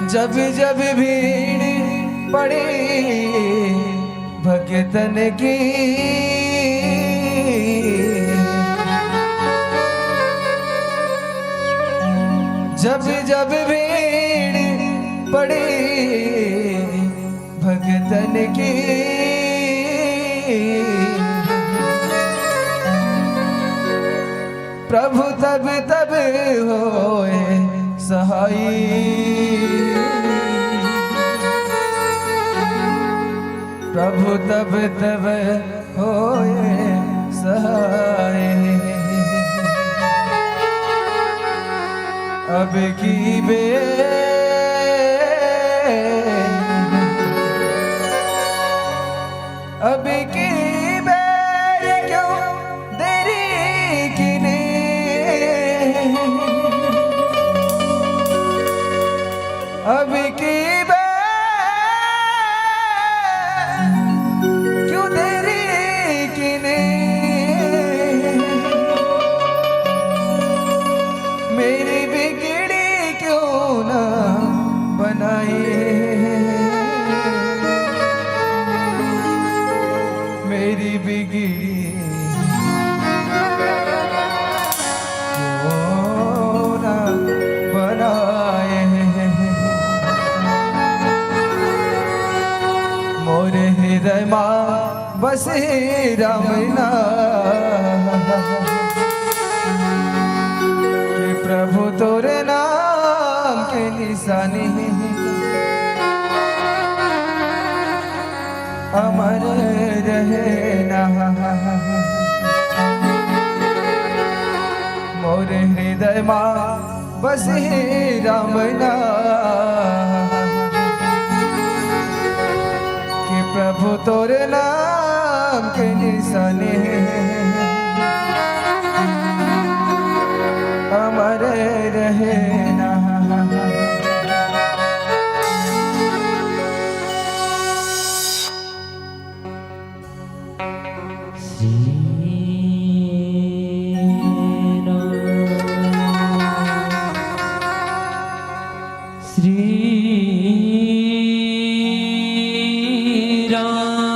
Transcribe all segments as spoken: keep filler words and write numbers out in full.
जब जब भीड़ पड़ी भक्तन की, जब जब भीड़ पड़ी भक्तन की, प्रभु तब तब होए सहाय। प्रभु तब तब होए सहाय। अब की बेर, अब की बेर क्यों देरी किने? अब की बेर क्यों देरी किने? मेरी बिगड़ी क्यों ना बनाए? मेरी बिगड़ी क्यों ना बनाए? मोरे हृदय मा बस राम नाम, कि प्रभु तोरे नाम के निशानी अमर रहे ना। मोर हृदय मा बस हे राम नाम, कि प्रभु तोर नाम के निशानी अमर रहे ना। श्री राम, श्री राम,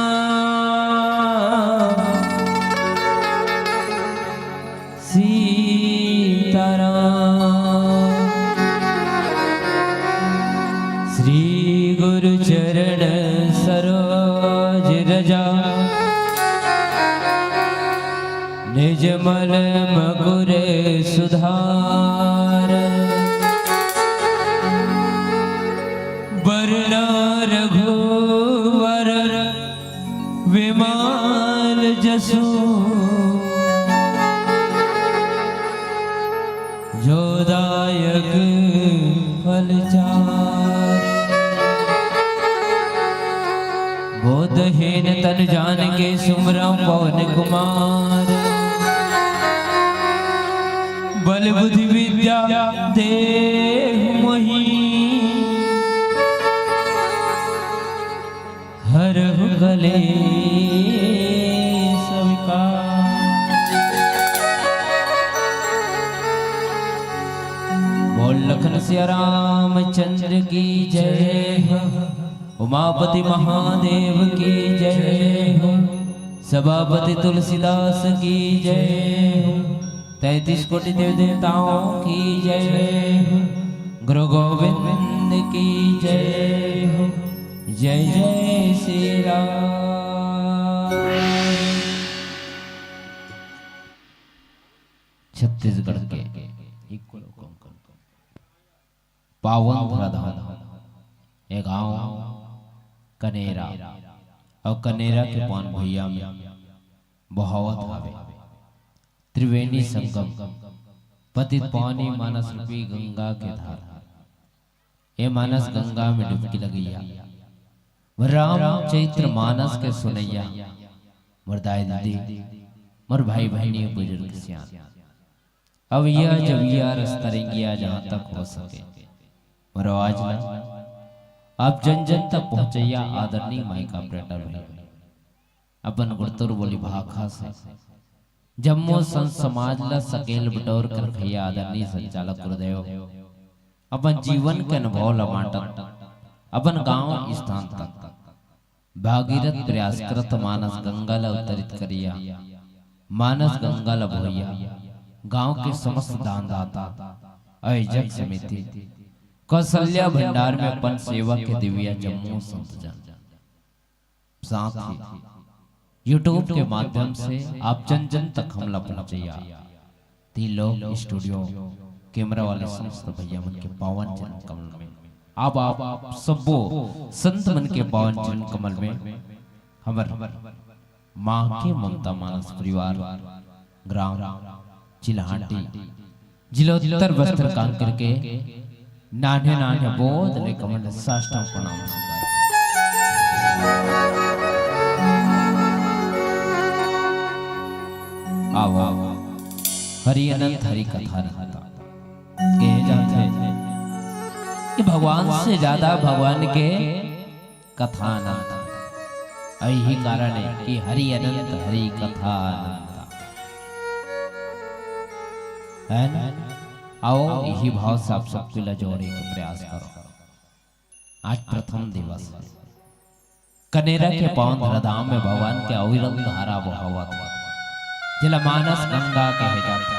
सीताराम। श्री गुरु चरण सरोज रजा, निज मल मकुर सुधार। वरना रघुवर विमल जसु, जो दायक फल चार। बोधहीन तन जान के सुमरं पवन कुमार। बल बुद्धि विद्या देहु मोहि, हरहु कलेस विकार। बोल लखन सिया रामचंद्र की जय हो, उमापति महादेव की जय हो, सभापति तुलसीदास की जय हो, तैंतीस कोटि देव देवताओं की जय हो, गुरु गोविंद की जय हो। जय जय श्री राम। छत्तीसगढ़ के पावन धराधाम ए गांव कनेरा अउ कनेरा के पान भुइयां में बहावत हावे त्रिवेणी संगम, पतित पावनी मानस रूपी गंगा के धार। ए मानस गंगा में डुबकी लगइया, मोर राम चरित्र मानस के सुनइया, मोर दाई दीदी, मोर भाई बहिनी, बुजुर्ग सियान। अब यह जब यह रस्ता रेंगिया जहाँ तक हो सके, मोर आवाज ला आप जन जन तक पहुँचइया आदरणीय माई का प्रेटा भाई, अपन गुरतुर बोली भाखा से जम्मो संत समाज ला सकेल बटोर के रखइया आदरणीय संचालक गुरुदेव, अपन जीवन के अनुभव ला बांटत अपन गांव स्थान तक भागीरथ प्रयास करत मानस गंगा ला अवतरित करिया, मानस गंगा ला बोहिया, गांव के समस्त दानदाता, आयोजक समिति, कौशल्या भंडार में अपन सेवा के दिव्या जम्मो संत जन। साथ ही YouTube के माध्यम से आप जन जन तक हमला पहुँचइया। तीन लोग स्टूडियो कैमरा वाले समस्त भैया मन के पावन चरण कमल में, आप, आप सब्बो संत मन के पावन चरण कमल में हमर माँ के ममता मानस परिवार, ग्राम चिल्हाटी, जिला उत्तर बस्तर कांकेर के नान्हे नान्हे बोध ले कमल साष्टांग प्रणाम सिद्धार्थ। आओ, आओ। हरि अनंत हरि कथा अनंत। कहे जाथे कि भगवान से ज्यादा भगवान के कथा अनंत। अउ यही कारण है कि हरि अनंत हरि कथा अनंत। है ना? आओ, यही भाव से आप सबके ला जोड़े के प्रयास करो। आज प्रथम दिवस है। कनेरा के पावन धराधाम में भगवान के अविरल धारा बहावत है, जेला मानस गंगा कहे जाथे।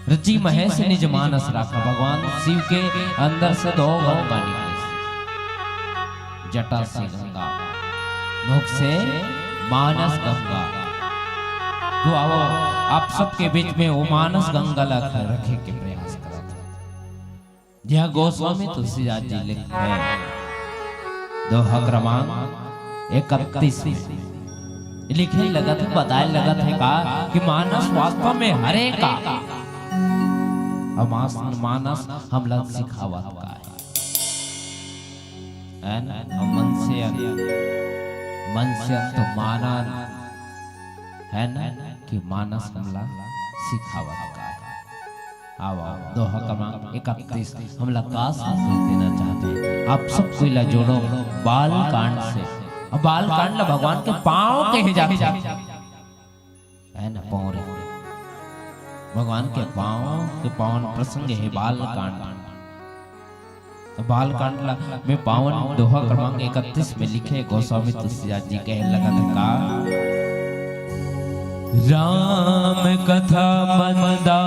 रचि महेश निज मानस राखा, भगवान शिव के अंदर से दो गंगा निकले, जटा से गंगा, मुख से मानस गंगा। तो आओ, आप सबके बीच में वो मानस गंगा ला रखे के प्रयास करत हन। यह गोस्वामी तुलसीदास जी लिखे हैं, दोहा क्रमांक इकतीस में लिखे लगत है, बताए लगत है का कि मानस वास्तव में हरे का, अउ मास-, मानस हमला सिखावत का है, है ना? अउ मन से अंत, मन से अंत मानन, है ना, कि मानस हमला सिखावत का है। आओ, आओ, दोहा क्रमांक इकतीस, हमला का संदेश देना चाहथे? आप सब कोई ला जोड़ो बाल कांड से। अब बाल कांड ला भगवान के पाँव कहे जाथे, है ना, पाँव रे। भगवान के पाँव के पावन प्रसंग है बाल कांड। बाल कांड ला में पावन दोहा क्रमांक इकतीस में लिखे गोस्वामी तुलसीदास जी कहे लगत है का, राम कथा मंदाकिनी,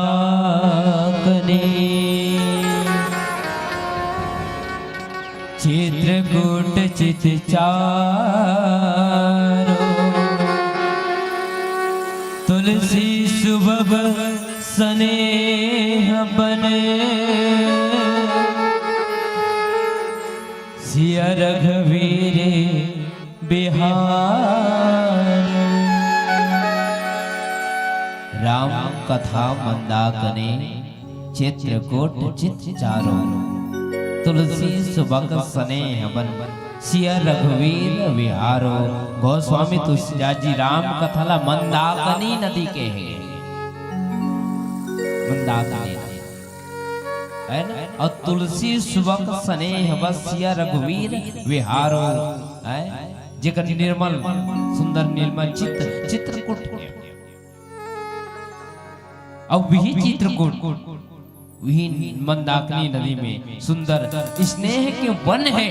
चित्रकूट चित चारो, तुलसी सुभग सनेह बन, सिया रघुवीर बिहार। राम कथा मंदाकिनी, चित्रकूट चित चारो, तुलसी सुभग सनेह बन, सिया रघुवीर बिहारो। गोस्वामी तुलसीदास जी राम कथा ला मंदाकिनी नदी कहे, मंदाकिनी नदी, है ना? अउ तुलसी सुभग सनेह बन, सिया रघुवीर बिहारो, है? जेकर निर्मल सुंदर निर्मल चित्त चित्रकूट, अउ वही चित्रकूट, वही मंदाकिनी नदी में सुंदर स्नेह के वन है,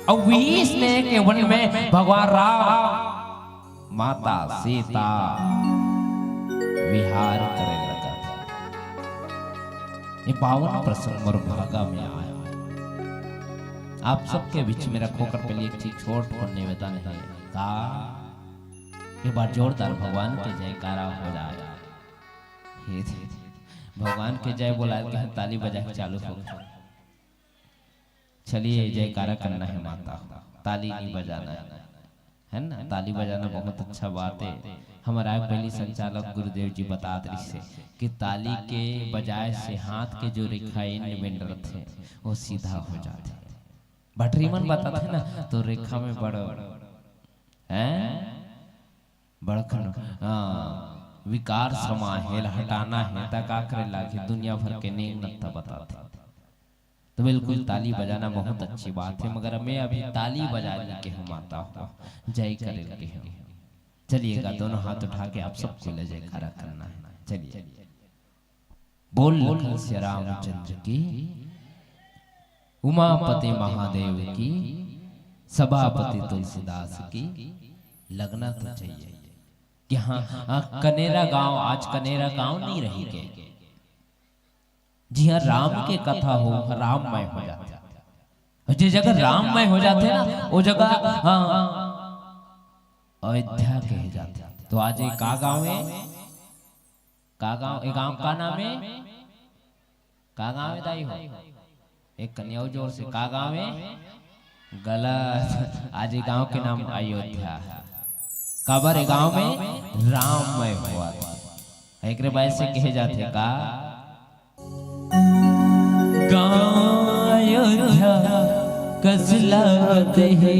अउ वही स्नेह के वन में भगवान राम, माता सीता विहार करे लगत हे। ये पावन प्रसंग मोर भागा में आय। आप सबके बीच में रखो कर पहले एक चीज छोट को निवेदन है का, एक बार जोरदार भगवान के जयकारा हो जाए। हे दे, भगवान के जय बोला के ताली बजा के चालू हो गया। चलिए, जयकारा करना है माता, ताली नहीं बजाना है, है ना? ताली बजाना बहुत अच्छा बात है। हमारा पहली संचालक गुरुदेव जी बतात रहिस हे कि ताली के बजाए से हाथ के जो रेखा एंड में रथे, वो सीधा हो जाथे। भटरी मन बताथे ना, तो रेखा में बड़, हैं? बड़कन, हाँ, विकार समा हे, एला हटाना हे, त का करे लागही? दुनिया भर के नेंग नत्था बताथे। तो बिल्कुल, ताली बजाना बहुत अच्छी बात है, मगर मैं अभी ताली बजाने के हूँ माता हो, जय करे के हूँ। चलिएगा, दोनों हाथ उठा के आप सबको ले जयकारा करना है। चलिए, बोल लखन सिया रामचंद्र की, उमापति महादेव की, सभापति तुलसीदास की। लगना तो चाहिए कि हाँ, हाँ, कनेरा गांव, आज कनेरा गांव नहीं रही के, जिहाँ राम के कथा हो, राममय हो जाथे। जे जगह राममय हो जाथे ना, वो जगह, हाँ, अयोध्या कहे जाथे। तो आज ये का गांव है? का गांव, ये गांव का नाम है? का गांव है दाई हो? एक कनिया जोर से, का गांव है? गलत। आज ये गांव के नाम अयोध्या है। काबर ये गांव में राममय होवत हे। एकरे बारे से कहे जाथे का? गाँव अयोध्या कस लागत हे,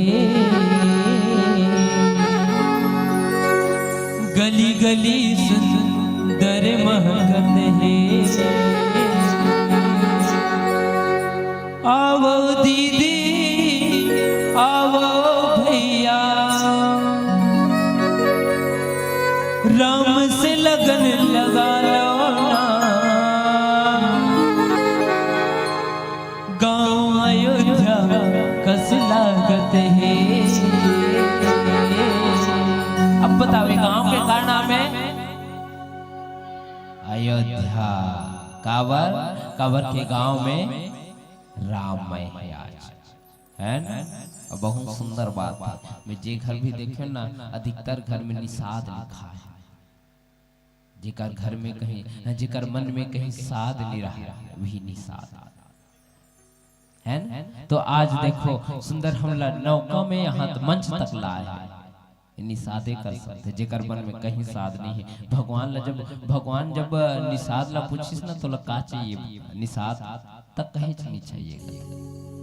गली गली सुंदर महकत हे। आवो दीदी, आवो भैया, राम से लगन लगा लो ना। गाँव अयोध्या कस लागत हे। अब बताओ, ये गांव के का नाम है? अयोध्या। काबर? काबर के गांव में राममय हे आज, है ना? अब बहुत सुंदर बात है। मैं जे घर भी देखे ना, अधिकतर घर में निषाद लिखा है। जेकर घर में कहीं, जेकर मन में कहीं साध नहीं रहा, वही निषाद, है ना? तो आज देखो, सुंदर हमला नौका में यहाँ त मंच तक लाए हे। निषादे कर सकथे, जेकर मन में कहीं साध नहीं है। भगवान ला जब, भगवान जब निषाद ला पूछिस ना, "तोला का चाहिए निषाद?" त कहेच नहीं चाहिए।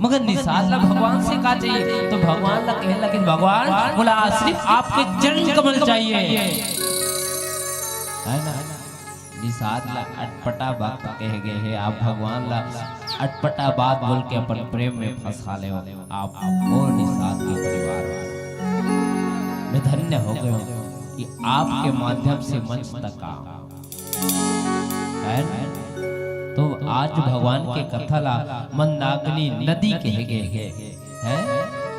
मगर निषाद ला भगवान से का चाहिए? तो भगवान ला कहे लगिस, "भगवान, मोला सिर्फ आपके चरण कमल चाहिए।" है ना? निषाद ला अटपटा भक्त कहे गए हे। आप भगवान ला अटपटा बात बोल के अपन प्रेम में फंसा ले हो। आप और निषाद के परिवार वाले। मैं धन्य हो गया हूँ कि आपके माध्यम से मंच तक आऊं, है ना? तो आज भगवान के कथा ला मंदाकिनी नदी कहे गए हे, हैं?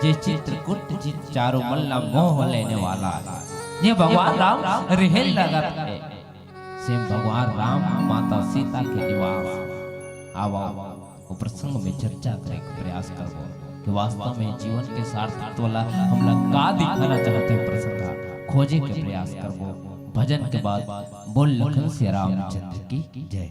जे चित्रकूट जित चारों मन ला मोह लेने वाला हे, जे भगवान राम रेहे लगत हे। सेम भगवान राम, माता सीता के निवास। आओ, आओ, वो प्रसंग में चर्चा करे के प्रयास करबो कि वास्तव में जीवन के सार्थकत्व ला हमला का दिखाना चाहथे, प्रसंग खोजे के प्रयास करबो। भजन के बाद बोल लखन सिया रामचंद्र की जय।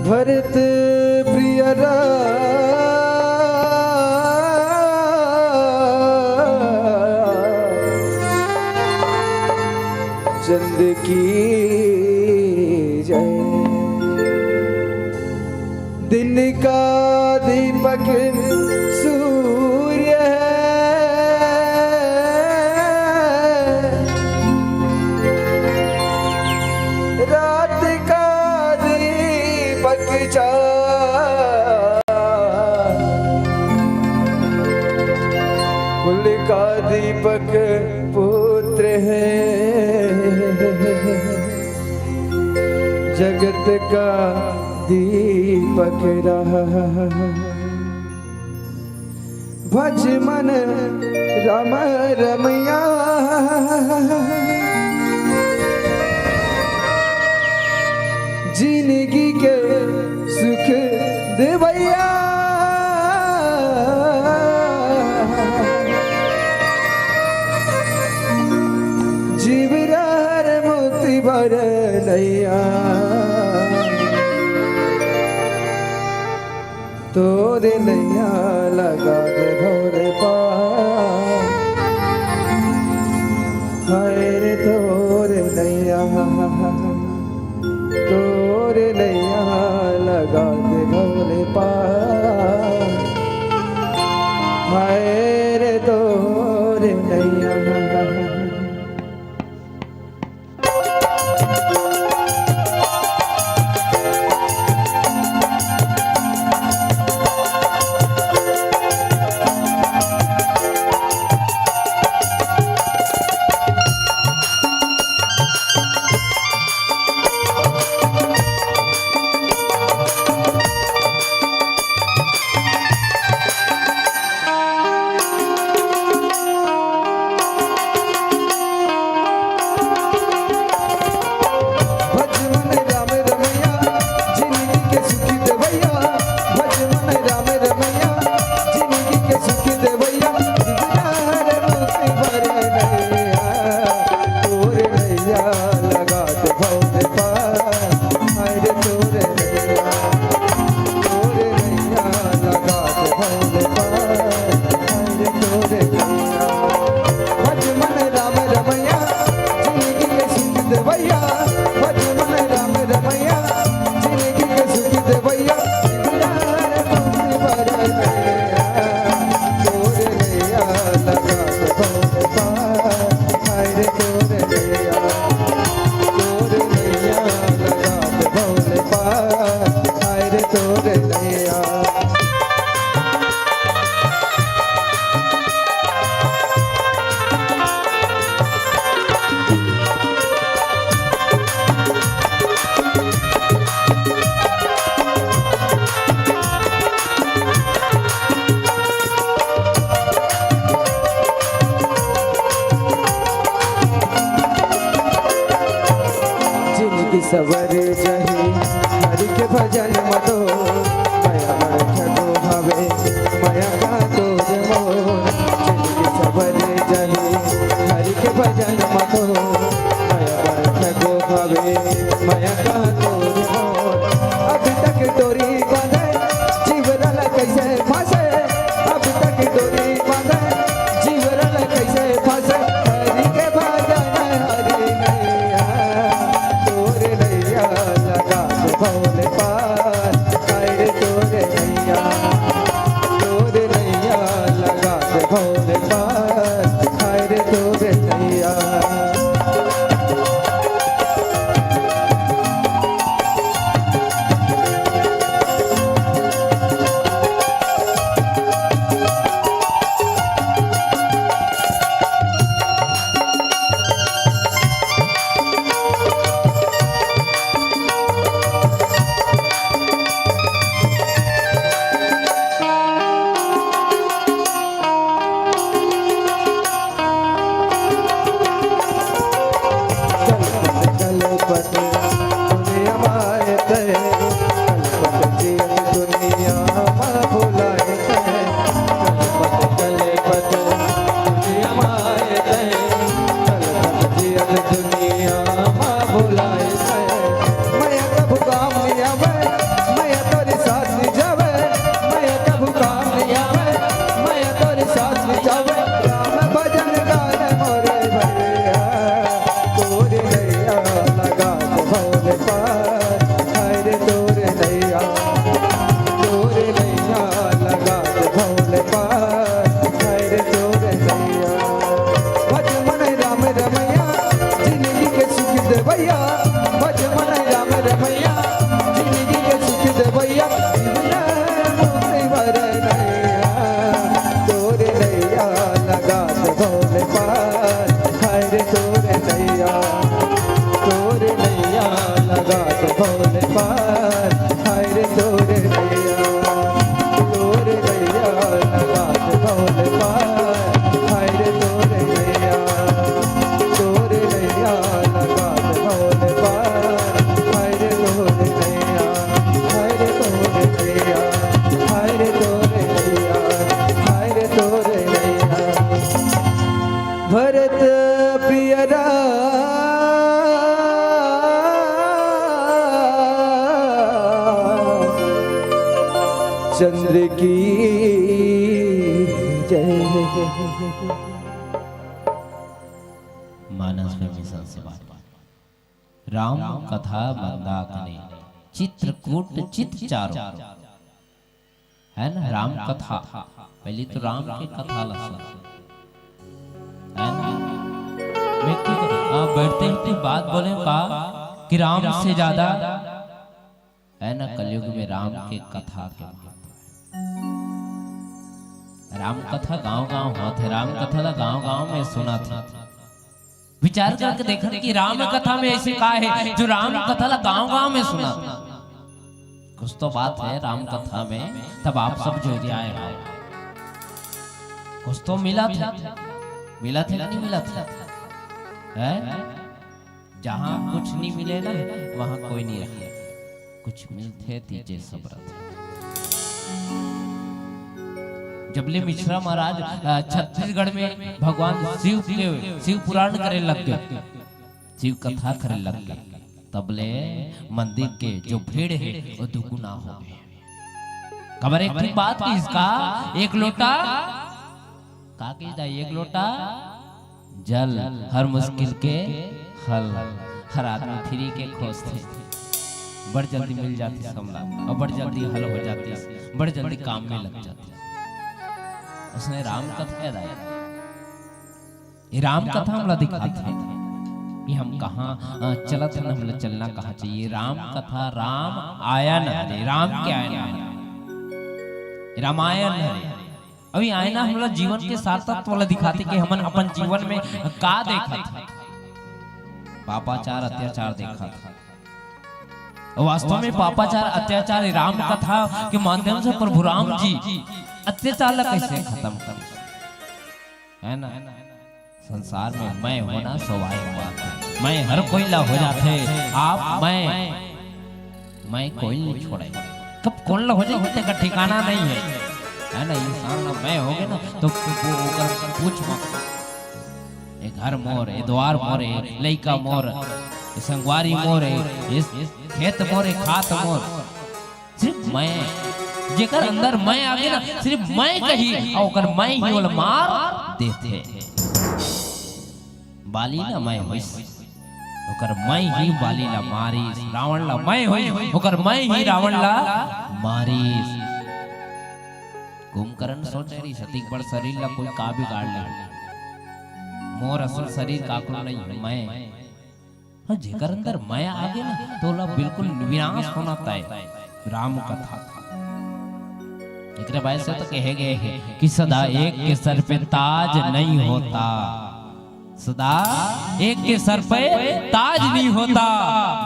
भरत प्रिय राम चंद की जय। दिन का दीपक सूर्य है, रात का दीपक चांद, कुल का दीपक पुत्र है, जगत का दीपक रहा। भज मन रम रमैया, जिंदगी के सुख देवैया। जीव रहर मोती भर नैया, तोरे नैया लगा दे भोरे पार। हाय रे तोरे नैया, तोरे नैया लगा दे भोरे पार। हाय रे तोरे नैया। भज मन राम रमैया, जिंदगी के सुख देवैया, तोरे नैया लगा दे भोले पार, हाय रे तोरे नैया, तोरे नैया लगा दे भोले पार, हाय रे तोरे नैया। जिनकी सवर जही हरि के भजन मतो, मया बड़ ठगो भावे, मया का तोर मोर। जिनकी सवर जही हरि के भजन मतो, मया बड़ ठगो भावे, मया का तोर मोर। अभी तक डोरी बांधे, जीवरा ला कैसे फांसे, अभी तक डोरी बांधे, जीवरा ला कैसे फांसे। हरि के भजन हरि नैया, तोरे नैया लगा दे भोले पार, हाय रे तोरे नैया, तोरे नैया लगा दे भोले पार, हाय रे तोरे नैया। कलपत दुनिया माय तय, कलपत जियत दुनिया मा भुलाय तय, कलपत कलपत दुनिया माय तय, कलपत जियत दुनिया मा भुलाय तय। मया कभू काम नइ आवे, मया तोरे साथ नइ जावे, मया कभू काम नइ आवे, मया तोरे साथ नइ जावे। राम भजन गाए मोरे भैया, तोरे नैया लगा दे भोले पार, हाय रे तोरे नैया, तोरे नैया लगा दे भोले पार, हाय रे तोरे नैया। भज मन राम रमैया, जिंदगी के सुख देवैया, भज मन राम रमैया, जिंदगी के सुख देवैया। जीवन मुक्ति वर नैया, तोरे नैया लगा दे भोले पार, हाय रे तोरे नैया, तोरे नैया लगा दे भोले पार, हाय रे तोरे नैया, तोरे नैया लगा दे भोले पार, हाय रे तोरे नैया, तोरे नैया लगा दे भोले पार, हाय रे तोरे नैया, हाय रे तोरे नैया, हाय रे तोरे नैया, हाय रे तोरे नैया। भरत पियरा चंद्र की जय। मानस में मिशन से बात। राम कथा मंदाकिनी, चित्रकूट चित चारों। है ना, राम कथा। पहले तो राम के कथा ला सुन। है ना? मैं की, आ, बैठते ही तो बात बोले का कि राम से ज्यादा, है ना, कलयुग में राम के कथा के महत्व है। राम कथा गांव-गांव होत हे, राम कथा ला गांव-गांव में सुनत हे। विचार करके देखत कि राम कथा में ऐसे का हे जो राम कथा ला गांव-गांव में सुनत हे। कुछ तो बात हे राम कथा में, तब आप सब जुरियाए हो। कुछ तो मिलत हे, मिलत हे कि नहीं मिलत हे? हैं? जहाँ कुछ नहीं मिले ना, वहाँ कोई नहीं रहे। कुछ मिलथे तीजे सब रथे। जब ले मिश्रा महाराज, अ, छत्तीसगढ़ में भगवान शिव के, शिव पुराण करे लग गे, शिव कथा करे लग गे, तब ले मंदिर के जो भीड़ हे, वो दुगुना हो गे। काबर एक ठिन बात किहिस का, एक लोटा का कहिस दा, एक लोटा जल हर मुश्किल के हल। हर आदमी फ्री के खोजथे, बड़ जल्दी मिल जातिस हमला, अउ बड़ जल्दी हल हो जातिस, बड़ जल्दी काम में लग जातिस। उसने राम कथा याद आया। ये राम कथा हमला दिखाथे कि हम कहाँ, अ, चलत हन, हमला चलना कहाँ चाहिए। राम कथा, राम आयन हरे, राम के आयन हरे, रामायन हरे। अउ ये आईना हमला जीवन के सार्थकत्व ला दिखाथे कि हमन अपन जीवन में का देखत हन। पापाचार, अत्याचार देखत हन। अउ वास्तव में पापाचार, अत्याचार, राम कथा के माध्यम से प्रभु राम जी अत्याचार ला कैसे खत्म कर, है ना? संसार में मैं होना स्वाभाविक बात है। मैं हर कोई ला हो जाथे। आप, मैं, मैं कोई नहीं छोड़े। कब कोन ला हो जाही, तेकर ठिकाना नहीं है, है ना? इंसान ला मैं होगे ना, तो वो ओकर पूछ मत। ये घर मोर, ये द्वार मोर, ये लइका मोर, ये संगवारी मोर, ये खेत मोर, ये खात मोर। सिर्फ मैं, जेकर अंदर मैं आगे ना, सिर्फ मैं कही, अउ ओकर मैं ही ओला मार देथे। बाली ला मैं होइस, ओकर मैं ही बाली ला मारिस। रावण ला मैं होइस, ओकर मैं ही रावण ला मारिस। कुंभकर्ण सोचे रहिस, अतिक बड़ शरीर ला कोई का बिगाड़ ले? मोर असल शरीर काकरो नहीं है, मैं। हाँ, जेकर अंदर मैं आगे ना, तो ओला बिल्कुल विनाश होना तय। राम कथा। एकरे बाद से तो कहे गए हे कि सदा एक के सर पे ताज नहीं होता, सदा एक के सर पे ताज नहीं होता,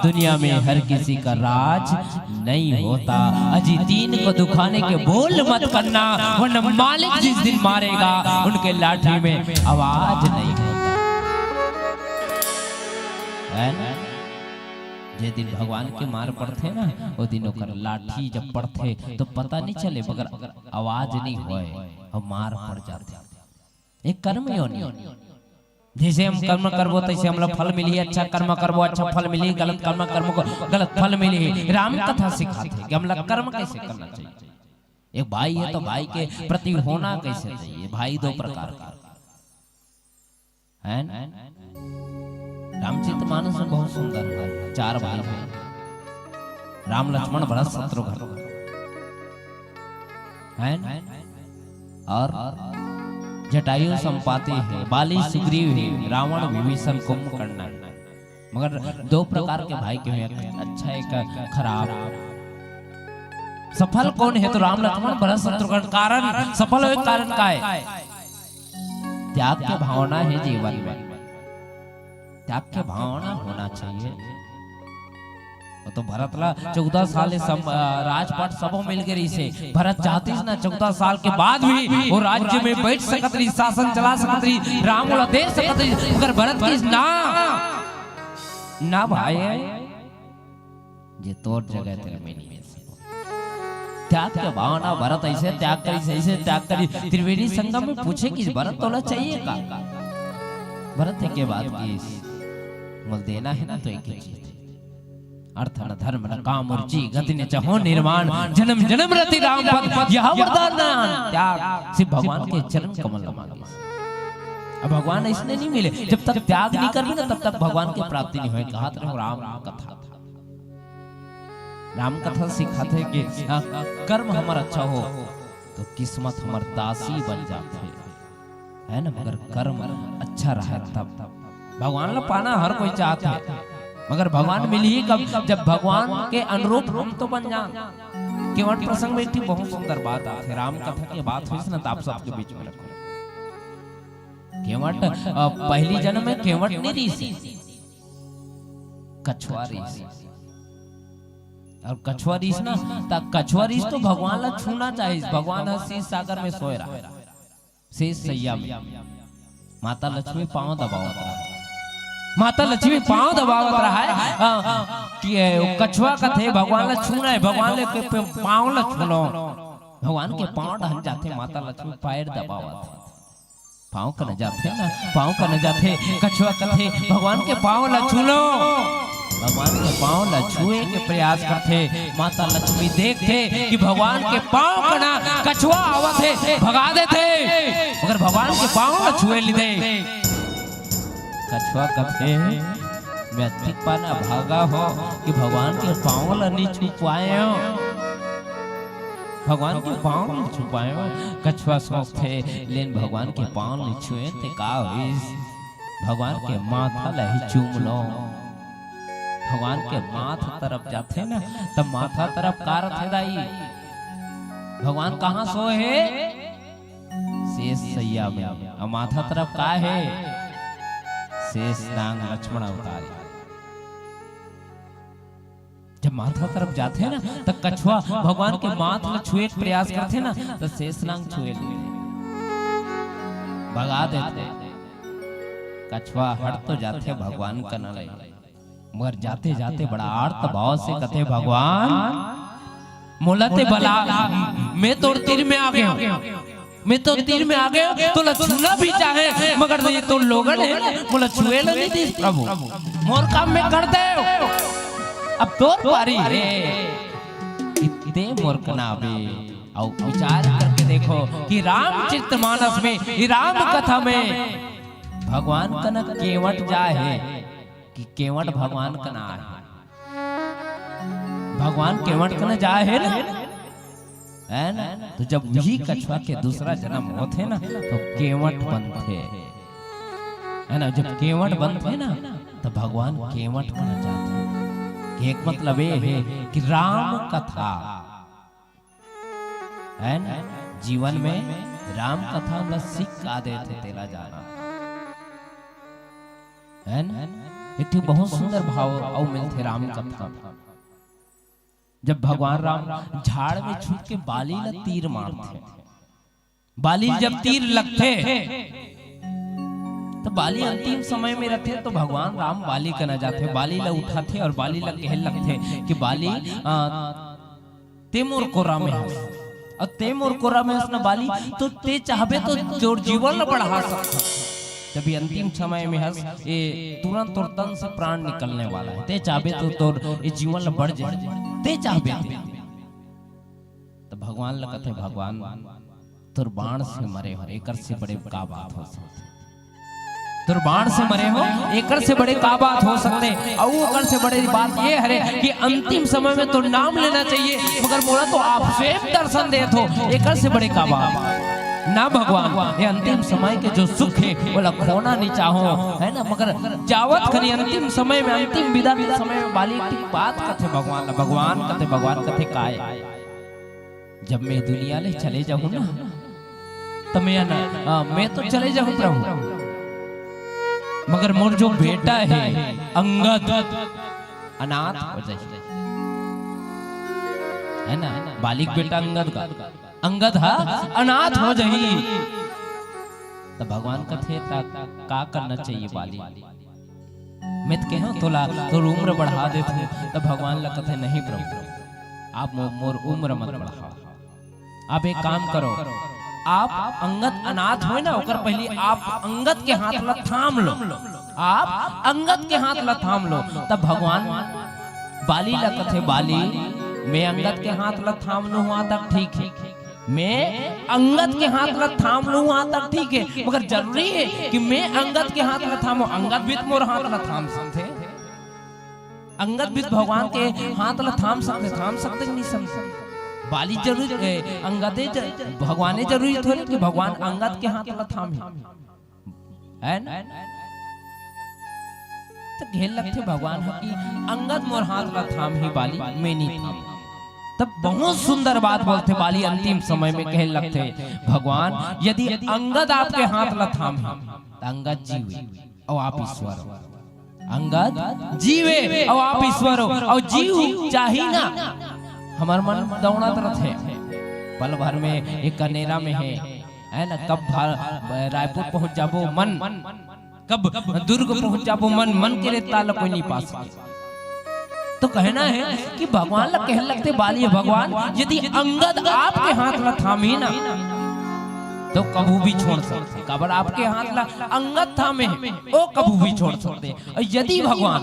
दुनिया में हर किसी का राज नहीं होता। अजी तीन को दुखाने के बोल मत करना, वरना मालिक जिस दिन मारेगा, उनके लाठी में आवाज नहीं होता। है ना? जे दिन भगवान के मार पड़थे ना, ओ दिन ओकर लाठी जब पड़थे, तो पता नहीं चले, मगर आवाज नहीं होय, अउ मार पड़ जाथे। एक कर्म योनि। जैसे हम कर्म करबो, तैसे हमला फल मिलही। अच्छा कर्म करबो, अच्छा फल मिलही। गलत कर्म करबो, गलत फल मिलही। राम कथा सिखाथे कि हमला कर्म कैसे करना चाहिए। एक भाई है, तो भाई के प्रति होना कैसे चाहिए। भाई दो प्रकार का है ना? रामचरित मानस में बहुत सुंदर भाई, चार भाई हैं, राम, लक्ष्मण, भरत, शत्रुघ्न, है ना? और जटायु संपाति है, बाली सुग्रीव है, रावण, विभीषण, कुंभकर्ण है। मगर दो प्रकार के भाई के हुए, एक अच्छा, एक खराब। सफल कौन है? तो राम, लक्ष्मण, भरत, शत्रुघ्न। कारण, सफल होए कारण का है? त्याग के भावना है जीवन में, त्याग के भावना होना चाहिए। वो तो भरत ला चौदह साल ले सम-, अ, राजपाट सबो मिल के रहिसे। भरत चाहतिस ना, चौदह साल के बाद भी वो राज्य में बैठ सकत रहिस, शासन चला सकत रहिस, राम ओला दे सकत रहिस, मगर भरत कहिस ना, ना भाई, जे तोर जगह तेला मैं नहीं दे सकूं। त्याग के भावना, भरत ऐसे त्याग करिस, ऐसे त्याग करिस। त्रिवेणी संगम में पूछे कि भरत तोला चाहिए का? भरत एके बात कहिस, मोला देना है ना, तो एक ही चीज, अर्थ न धर्म न काम और जी, गति न चाहो निर्वाण, जन्म जन्म रति राम पद, यह वरदान दान। त्याग, सिर्फ भगवान के चरण कमल ला मांगिस। अब भगवान अइसने नहीं मिले, जब तक त्याग नहीं करबे ना, तब तक भगवान के प्राप्ति नहीं होए। कहत रहे राम कथा, राम कथा सिखाथे कि, हाँ, कर्म हमर अच्छा हो तो किस्मत हमर दासी बन जाथे, है ना? मगर कर्म अच्छा रहे तब। भगवान ला पाना हर कोई चाहत है, मगर भगवान मिलही कब? जब भगवान के अनुरूप हम तो बन जान। केवट प्रसंग में एक ठे बहुत सुंदर बात आथे, राम कथा के बात होइस ना, तो आप सबके बीच में रखो। केवट, अ, पहली जन्म में केवट नहीं रहिस, कछुआ रहिस। और कछुआ रहिस ना, त कछुआ रहिस तो भगवान ला छूना चाहिस। भगवान ह शीश सागर में सोए रहा, शीश सैया में। माता लक्ष्मी पाँव दबावत रहा, माता लक्ष्मी पाँव दबावत रहा है, अ, कि, ए, कछुआ कथे भगवान ला छूना है, भगवान ले के पे-, पाँव ला छूनो। भगवान के पाँव ढहन जाथे, माता लक्ष्मी पैर दबावत है। पाँव कना जाथे ना, पाँव कना जाथे, कछुआ कथे, "भगवान के पाँव ला छू लो।" भगवान के पाँव ला छुए के प्रयास करथे, माता लक्ष्मी देखथे कि भगवान के पाँव कना कछुआ आवत हे, भगा देथे, मगर भगवान के पाँव ला छुए ली दे। कछुआ कथे, मैं अतिक पाना भागा हो कि भगवान के पाँव ला नहीं छू पाए हो, भगवान के पाँव नहीं छू पाए हो। कछुआ सोचथे, लेन भगवान के पाँव नहीं छुए ते का होइस? भगवान के माथा ला ही चूम लो। भगवान के माथा तरफ जाथे ना, तब माथा तरफ का रथे दाई? भगवान कहाँ सोए हे? शेष सैया में। अउ माथा तरफ का हे? शेष नांग लक्ष्मण अवतारी। जब माथा तरफ जाथे ना, त कछुआ भगवान के माथ ला छुए के प्रयास करथे ना, त शेष नांग छुए लेथे, भगा देथे। कछुआ हट तो जाथे भगवान कना ले, मगर जाते जाते बड़ा आर्त भाव से कथे, "भगवान, मोला ते बला, मैं तोर तीर में आ गया हूँ, मैं तोर तीर में आ गया हूँ, तोला छूना भी चाहे, मगर ये तो लोगन हे ना, मोला छुए ला नहीं दिस प्रभु, मोर काम मैं कर दे, अब तोर पारी हे, इतने मोर कना बे।" अउ विचार करके देखो कि रामचरितमानस में, ये राम कथा में भगवान कना केवट जाय हे, कि केवट भगवान कना हे। भगवान केवट कना जाय हे ना, है ना? तो जब वही कछुआ के दूसरा जन्म होथे ना, तो केवट बनथे, है ना? जब केवट बनथे ना, तो भगवान केवट कना जाथे। एक मतलब ये हे कि राम कथा, है ना, जीवन में राम कथा ला सीख का देथे, तेला जाना, है ना? एक ठो बहुत सुंदर भाव अउ मिलथे राम कथा। जब भगवान राम झाड़ में छुप के बाली ला तीर मारथे, बाली जब तीर लगथे, तो बाली अंतिम समय में रथे, तो भगवान राम बाली कना जाथे, बाली ला उठाथे अउ बाली ला कहे लगथे कि बाली, आ, ते मोर कोरा में हस, अउ ते मोर कोरा में हस ना बाली, तो ते चाहबे तो तोर जीवन ला बढ़ा सकथस। जब ये अंतिम समय में हस, ये तुरंत तोर तन से प्राण निकलने वाला है, ते चाहबे तो तोर ये जीवन ला बढ़ जाए, ते चाहबे तो। तो भगवान ला कथे, "भगवान, तोर बाण से मरे हो, एकर से बड़े का बात हो सकथे? तोर बाण से मरे हो, एकर से बड़े का बात हो सकथे?" अउ ओकर से बड़े बात ये हरे कि अंतिम समय में तो नाम लेना चाहिए, मगर मोला तो आप स्वयं दर्शन देत हो, एकर से बड़े का बात? ना भगवान, ये अंतिम समय के जो सुख हे, ओला खोना नहीं चाहो, है ना? मगर जावत खनी अंतिम समय में, अंतिम विदा के समय में बाली एक बात कथे भगवान ला, भगवान कथे, भगवान कथे, "काय?" जब मैं दुनिया ले चले जाहूं ना, त मैं अना-, आ, मैं तो चले जाहूं प्रभु, मगर मोर जो बेटा हे अंगद, अनाथ हो जाही, है ना? बाली के बेटा अंगद का, अंगद हा अनाथ हो जाही, त भगवान कथे, "त का करना चाहिए बाली?" मैं त कहेंव तोला, तोर उम्र बढ़ा देथंव, त भगवान ला कथे, "नहीं प्रभु, आप मो-, मोर उम्र मत बढ़ाओ। आप एक काम करो, आप अंगद अनाथ होय ना, ओकर पहिली आप अंगद के हाथ ला थाम लो, आप अंगद के हाथ ला थाम लो।" तब भगवान बाली ला कथे, "बाली, मैं अंगद के हाथ ला थाम लूं, वहां तक ठीक हे।" मैं अंगद के हाथ ला थाम लूं, वहां तक ठीक हे, मगर जरूरी हे कि मैं अंगद के हाथ ला थामों? अंगद भी त मोर हाथ ला थाम सकथे, अंगद भी त भगवान के हाथ ला थाम सकथे, थाम सकथे कि नहीं समझे? बाली जरूरी, ए, अंगदे ज-, भगवाने जरूरी थोरे कि भगवान अंगद के हाथ ला थाम हे। है ना? त कहे लगथे भगवान ह कि अंगद मोर हाथ ला थामही बाली, मैं नी थामंव। तब बहुत सुंदर बात बोलथे बाली, अंतिम समय में कहे लगथे, "भगवान, यदि अंगद आपके हाथ ला थामही, त अंगद जीवे अउ आप ईश्वर हो। अंगद जीवे अउ आप ईश्वर हो, अउ जीव चाही ना।" हमर मन दौड़त रथे, पल भर में एक कनेरा में हे, है ना, कब भा-, रायपुर पहुंच जाबो मन, कब दुर्ग पहुंच जाबो मन, मन के रेता ला कोई नहीं पा सके। तो कहना हे कि भगवान ला कहे लगथे बाली, "भगवान, यदि अंगद आपके हाथ ला थामही ना, तो कभू भी छोड़ सकथे।" काबर आपके हाथ ला अंगद थामे हे, ओ कभू भी छोड़ सकथे। अउ यदि भगवान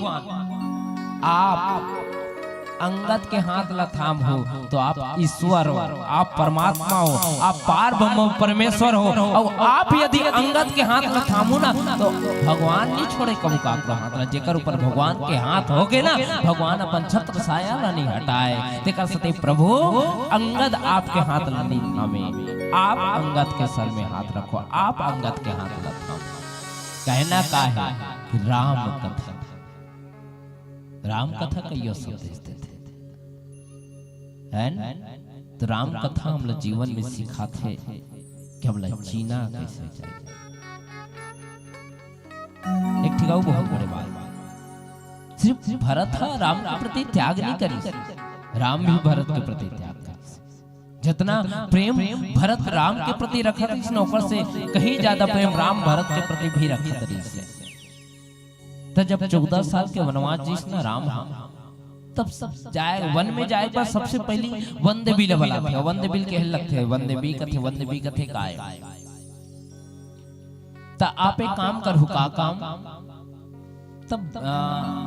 आप अंगद के हाथ ला थामहू, तो आप ईश्वर हो, आप परमात्मा हो, आप पार ब्रह्म परमेश्वर हो। अउ आप यदि अंगद के हाथ ला थामहू ना, तो भगवान नहीं छोड़े कभू काकरो हाथ ला। जेकर ऊपर भगवान के हाथ होगे ना, भगवान अपन छत्र साया ला नहीं हटाए। तेकर सेती प्रभु, अंगद आपके हाथ ला नहीं थामे, आप अंगद के सर में हाथ रखो, आप अंगद के हाथ ला थामो। कहना का हे कि राम कथा, राम कथा कइयो संदेश देथे, है न? तो राम कथा हमला जीवन में सिखाथे कि हमला जीना कइसे चाहिए। एक ठिकाऊ बहुत बड़े बात, सिर्फ भरत हा राम के प्रति त्याग नहीं करिस, राम भी भरत के प्रति त्याग करिस। जतना प्रेम भरत राम के प्रति रखत रहिस न, ओकर से कहीं ज्यादा प्रेम राम भरत के प्रति भी रखत रहिस। त जब चौदह साल के वनवास जइस न राम ह, तब सब जाए, वन में जाए के बाद सबसे पहली वन देवी ल बलाथे। वन देवी ल कहे लगथे, वन देवी कथे, वन देवी कथे, "काय?" त आप एक काम करहु, का काम? तब, आ,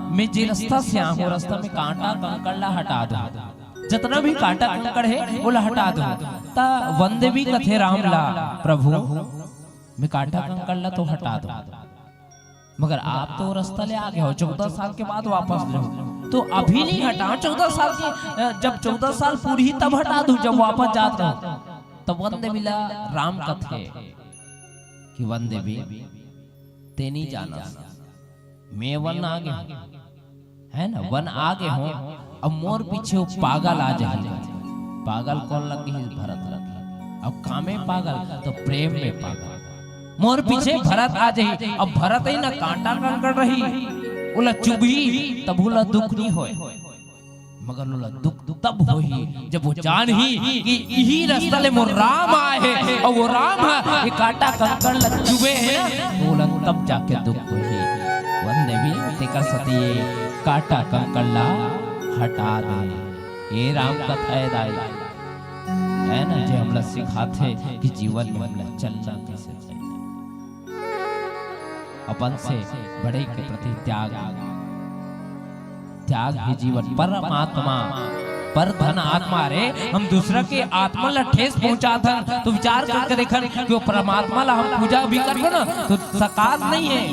मैं जे रास्ता से आहूं, रास्ता में कांटा कंकड़ ला हटा दो, जतना भी कांटा कंकड़ हे, ओला हटा दो। त वन देवी कथे राम ला, "प्रभु, मैं कांटा कंकड़ ला तो हटा दो, मगर आप तो रास्ता ले आगे हो, चौदह साल के बाद वापस जाओ, तो अभी नहीं हटाओ, चौदह साल के, अ, जब चौदह साल पूरी तब हटा दूं, जब वापस जात रहो।" तब वन देवी ला राम कथे कि वन देवी, ते नहीं जाना, मैं वन आगे हूं, है ना, वन आगे हूं। अब मोर पीछे वो पागल आ जाही। पागल कोन लग गे? भरत लग गे। अब कामे पागल, तो प्रेम में पागल। मोर पीछे भरत आ जाही। अब भरत ही ना कांटा कंकड़ रही, ओला चुभही, तब ओला दुख नहीं होय। मगर ओला दुख तब होही, जब वो जानही कि इही रास्ता ले मोर राम आए हे, अउ वो राम ह ये कांटा कंकड़ ल चुभे हे ना, तो ओला तब जाके दुख होही। वन देवी, तेकर सेती ये कांटा कंकड़ ला हटा दे। ये राम कथा हे दाई, है ना, जे हमला सिखाथे कि जीवन में हमला चलना कइसे चाहिए। अपन से बड़े के प्रति त्याग, त्याग ही जीवन। परमात्मा, पर धन आत्मा। अरे, हम दूसरा के आत्मा ला ठेस पहुंचात हन, तो विचार करके देखन कि वो परमात्मा ला हम पूजा भी करबो ना, तो साकार नहीं है,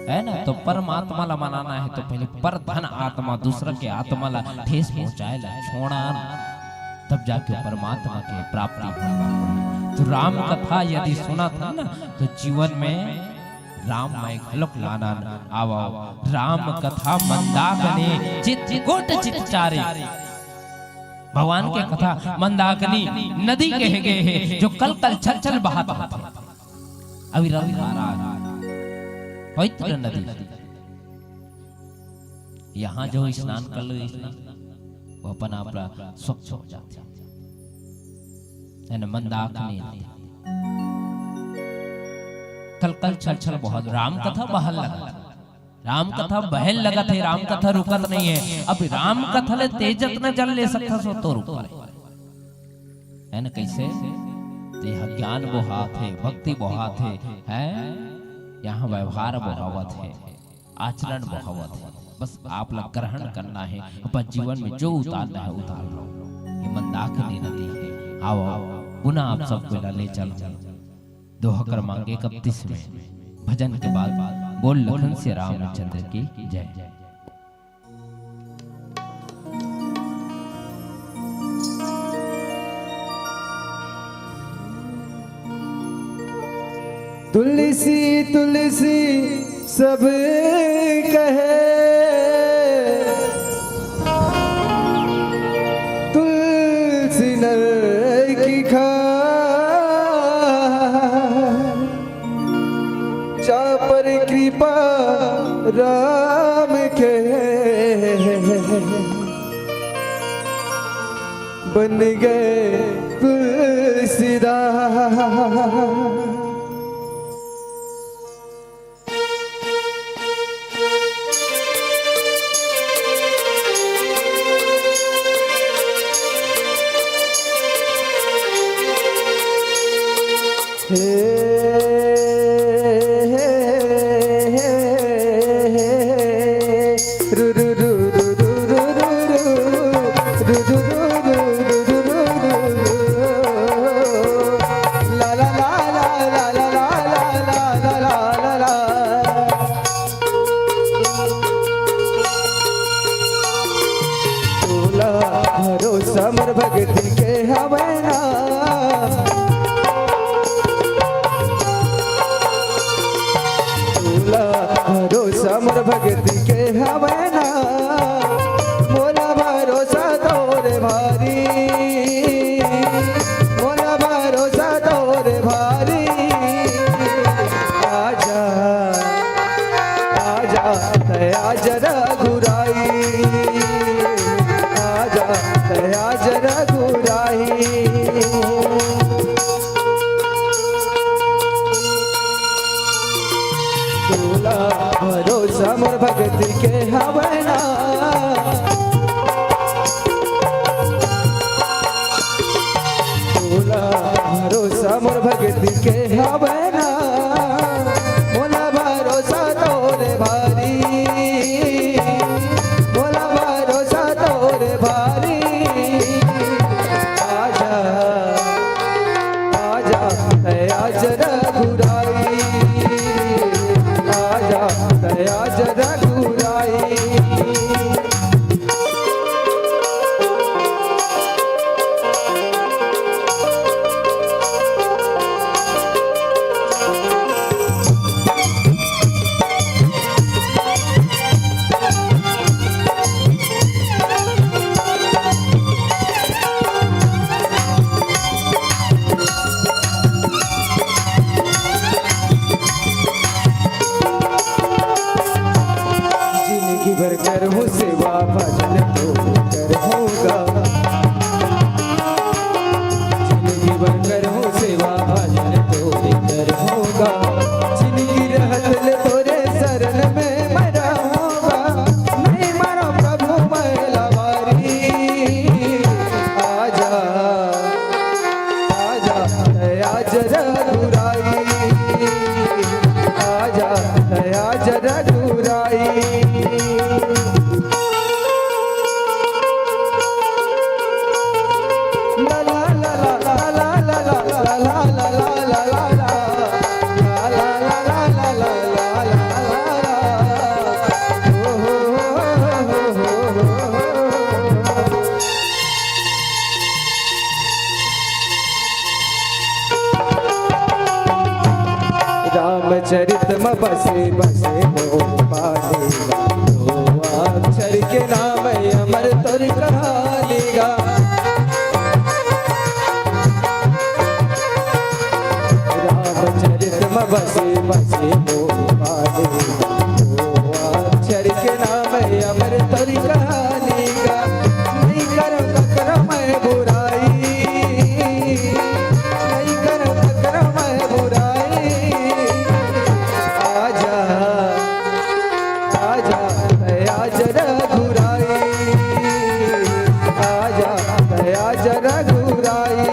है ना? तो परमात्मा ला मनाना है, तो पहले पर धन आत्मा, दूसरा के आत्मा ला ठेस पहुंचाए ला छोड़न। तब जाके परमात्मा के प्राप्ति होही। तो राम कथा यदि सुनत हन ना, तो जीवन में राममय घलोक लानन। आवव, राम कथा मंदाकिनी चित कोट चित चारी। भगवान के कथा मंदाकिनी नदी कहे गे हे, जो कल कल छल छल बहत हे, अविरल धारा, पवित्र नदी। यहाँ जो स्नान कर लो, स्नान, वो अपन आप ला स्वच्छ हो जाथे। है ना, मंदाकिनी नदी। कल कल छल छल बहुत, राम कथा बहल लगत हे। राम कथा बहल लगत हे, राम कथा रुकत नहीं है। अब राम कथा ले तेज जतना जल ले सकथस, वो तो ऊपर हे। है ना, कइसे? तो यहाँ ज्ञान बोहात हे, भक्ति बोहात हे, है? यहाँ व्यवहार बोहावत हे, आचरण बोहावत हे। बस आप ला ग्रहण करना हे, अपन जीवन में जो उतारना हे, उतार लो। ये मंदाकिनी नदी हे। आवव, पुनः आप सबको ला ले चलहूं। दोहा क्रमांक इकतीस में भजन के बाद बोल लखन सिया रामचंद्र की जय। तुलसी तुलसी सब कहे, तुलसी नर की खाए। जा पर कृपा राम के, बन गए तुलसीदास। हे, हे, हे, हे, हे, रु, रु, रु, रु, रु, रु, रु, रु, मोर भक्ति के हवय ना, तोला भरोसा मोर भक्ति के हवय ना, मोला भरोसा तोरे भारी, मोला भरोसा तोरे भारी। आजा, आजा, तै आज रघुराई, आजा, तै आज रघुराई। तोला भरोसा मोर भक्ति के हवय ना, तोला भरोसा मोर भक्ति के हवय ना, मोला भरोसा तोरे भारी, मोला भरोसा तोरे भारी। आजा, आजा, तै आज रघुराई, आजा, तै आज रघुराई। जिनगी भर करहूँ सेवा भजन तो करहूँ गा, जिनगी भर करहूँ सेवा भजन तो करहूँ गा, जिनगी रहत ले तोरे शरण में मैं रहूँ गा, नहीं मानो प्रभु मैं लवारी। आजा, आजा, तै आज रघुराई, आजा, तै आज रघुराई। रामचरित म बसे बसे मोर पानी गा, दो अक्षर के नाम अमर तोर कहानी गा। रामचरित म बसे बसे मोर पानी गा, दो अक्षर के नाम अमर तोर कहानी गा। नहीं करँव ककरो मैं बुराई, नहीं करँव ककरो मैं बुराई। आजा, आजा, तै आज रघुराई, आजा, तै आज रघुराई।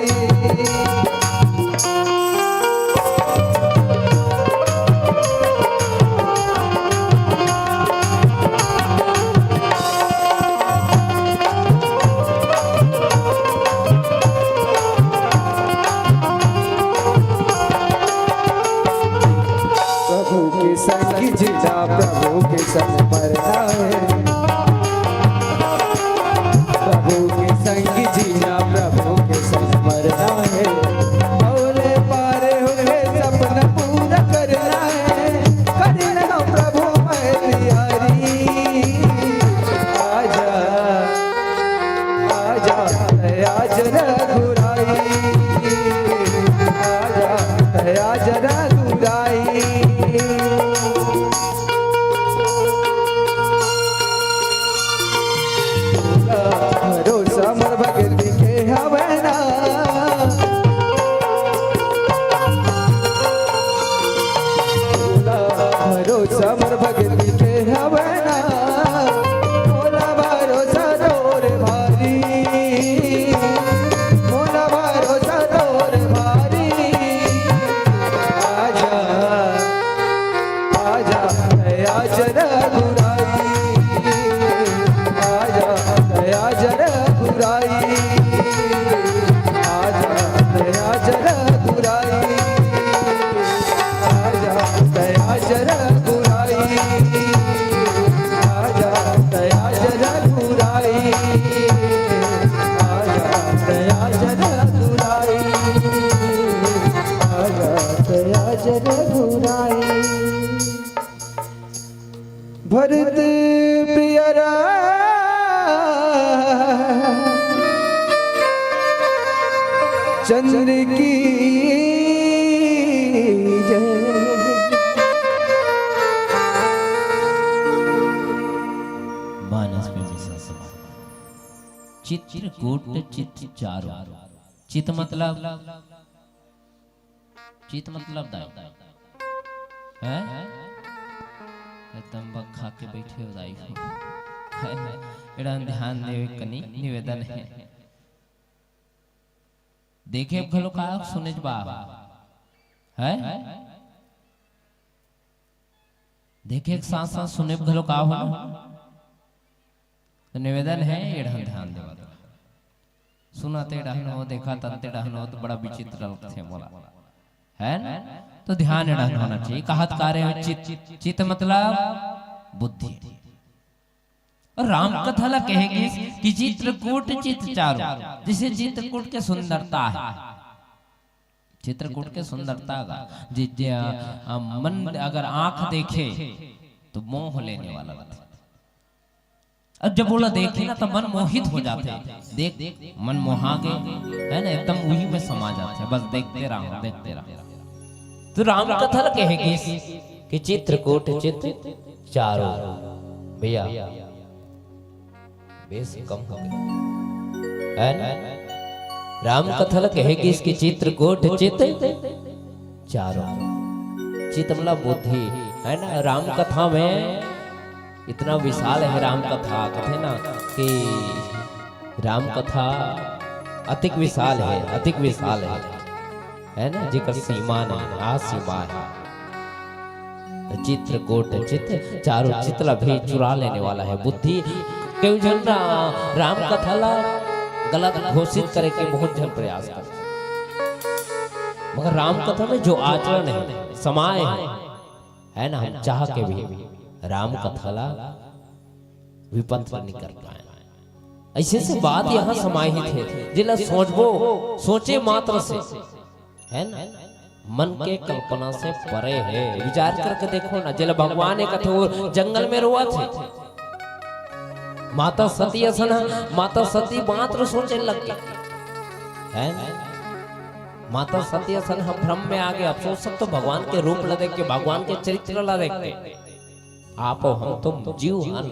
प्रिय राम चंद्र की जय। मानस में भी संसमण। चित्रकूट चित चारों। चित मतलब, चित मतलब दाई। हैं? एकदम बक खा के बैठे हो दाई हो। हैं? एड़ा ध्यान देवे कनी निवेदन है। देखे घलो का सुने बा। हैं? देखे के साथ साथ सुने घलो का हो ना? तो निवेदन है, एड़हन ध्यान देवत रहा। सुनत एड़हन हो, देखत अंत एड़हन हो, तो बड़ा विचित्र लगथे मोला, है ना? तो ध्यान एड़हन होना चाहिए। कहत का रहे हो चित, चित मतलब बुद्धि। और राम कथा ला कहे गिस कि चित्रकूट चित चारों, जैसे चित्रकूट के सुंदरता है, चित्रकूट के सुंदरता का जि-, जि-, अ, मन अगर आंख देखे तो मोह लेने वाला लगता है। अब जब ओला देखे ना तो मन मोहित हो जाथे, देख मन मोहा गे, है ना, एकदम उही में समा जाथे, बस देखते रहो, देखते रहो। तो राम कथा ल कहे गिस कि चित्रकूट चित चारों। भैया, बेस कम हो गया, है ना? राम कथा ल कहे गिस कि चित्रकूट चित चारों। चित मतलब बुद्धि, है ना? राम कथा में इतना विशाल है राम कथा, कथे ना कि राम कथा अतिक विशाल है, अतिक विशाल है, है ना? जेकर सीमा नहीं, असीमा है। तो चित्रकूट चित, चारों चित ला भी चुरा लेने वाला है बुद्धि। केहू झन रा-, राम कथा ला गलत घोषित करे के बहुत झन प्रयास करथे, मगर राम कथा में जो आचरण है, समाय है, है ना, हम चाह के भी राम कथा ला विपत्र नहीं कर पाए। ऐसे से बात यहाँ समाहित है, जेला सोचबो, सोचे मात्र से, है ना, मन के कल्पना से परे है। विचार करके देखो ना, जेला भगवान एक कथे वो जंगल में रोवत है, माता सती असन ह, माता सती मात्र सोचे लग गे, है ना? माता सती असन ह भ्रम में आ गे। अब सोच सकते हो, भगवान के रूप ला देख के, भगवान के चरित्र ला देख के, आप अउ हम तो जीव हन,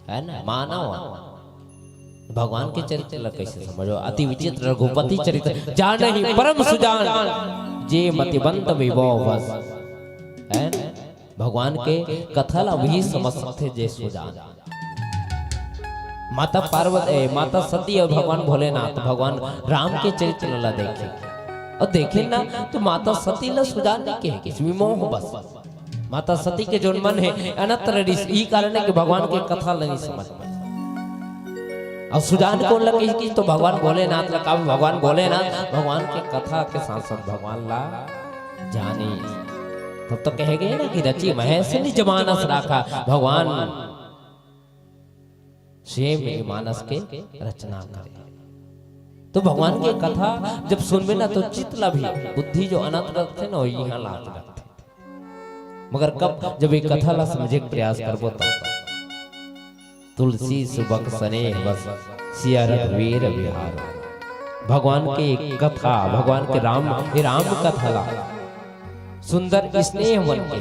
है ना, मानव हन। भगवान के चरित्र ला कैसे समझो? अति विचित्र रघुपति चरित्र, जानहि परम सुजान, जे मतिमंद विभव बस, है ना? भगवान के कथा ला भी समझ सकथे जे सुजान। माता पार्वती, ए, माता सती और भगवान भोलेनाथ, भगवान राम के चरित्र ला देखे और देखे ना, तो माता सती ला सुजान नहीं कहे, कि विमोह बस। माता सती के जोन मन है अनत्र रिस, ई कारण है कि भगवान के कथा ला नहीं समझ पाए। और सुजान कोन ला कही कि तो भगवान भोलेनाथ ला, का भगवान भोलेनाथ भगवान के कथा के साथ साथ भगवान ला जाने। तब तो कहे गए ना कि रचि महेश निज मानस राखा, भगवान स्वयं ये मानस के रचना करे। तो भगवान के कथा जब सुनबे ना, तो चित ला भी, बुद्धि जो अनंत रखथे ना, वो यहाँ लात रखथे। मगर कब, जब ये कथा ला समझे के प्रयास करबो, तब तुलसी सुबक सनेह बस, सिया रघुवीर बिहार। भगवान के कथा, भगवान के राम, ये राम कथा ला सुंदर स्नेह मन के,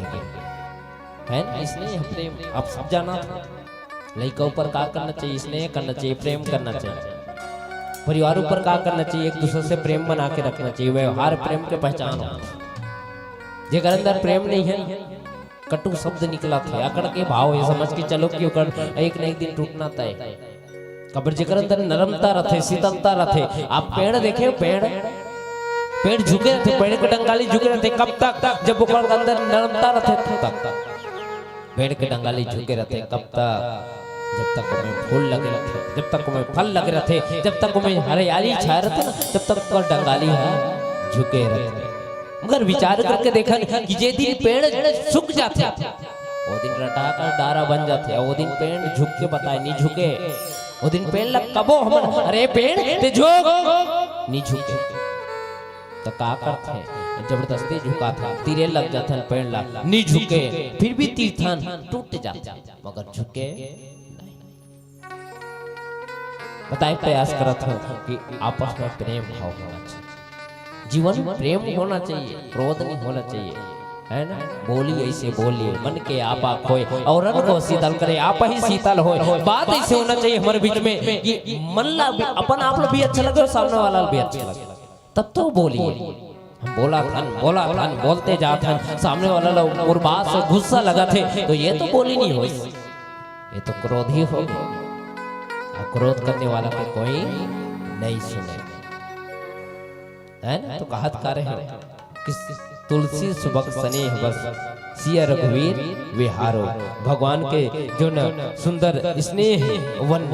है ना, स्नेह प्रेम। आप सब जाना था, लइका ऊपर का करना चाहिए? स्नेह करना चाहिए, प्रेम करना चाहिए। परिवार ऊपर का करना चाहिए? एक दूसरे से प्रेम बना के रखना चाहिए। व्यवहार प्रेम के पहचान हो। जेकर अंदर प्रेम नहीं है, कटु शब्द निकलथे, अकड़ के भाव, ये समझ के चलो कि ओकर एक न एक दिन टूटना तय। काबर जेकर अंदर नरमता रथे, शीतलता रथे, आप पेड़ देखे, पेड़, पेड़ झुके रथे, पेड़ के डंगाली झुके रथे, कब तक? जब ओकर अंदर नरमता रथे, तब तक। पेड़ के डंगाली झुके रथे, कब तक? जब तक ओमे फूल लगे रथे, जब तक ओमे फल लगे रथे, जब तक ओमे हरियाली छाए रथे ना, जब तक ओकर डंगाली ह झुके रथे। मगर विचार करके देखन कि जे दिन पेड़ सूख जाथे, वो दिन रटा कर डारा बन जाथे, वो दिन पेड़ झुक के बताए, नहीं झुके। वो दिन पेड़ ला कबो हमन, "अरे पेड़, ते झुक," नहीं झुके। तो का करथे? जबरदस्ती झुकाथन, तीरे लग जाथन पैर ला, नी झुके, फिर भी तीरथन, टूट जाथे, मगर झुके नहीं। बताए प्रयास करत हंव कि आपस में प्रेम भाव होना चाहिए, जीवन में प्रेम होना चाहिए, क्रोध नहीं होना चाहिए, है ना? बोली ऐसे बोली, मन के आपा खोए, औरन को शीतल करे, आप ही शीतल होए। बात ऐसे होना चाहिए हमारे बीच में कि मन ला भी, अपन आप ला भी अच्छा लगे और सामने वाला ला भी अच्छा लगे, तब तो बोलिए। हम बोलत हन, बोलत हन, बोलते जात हन, सामने वाला ला मोर बात से गुस्सा लगत हे, तो ये तो बोली नहीं होइस, ये तो क्रोधी हो गए। और क्रोध करने वाला को कोई नहीं सुने, है ना? तो कहत का रहे कि तुलसी सुबक स्नेह बस, सिया रघुवीर विहारो। भगवान के जो न सुंदर स्नेह वन,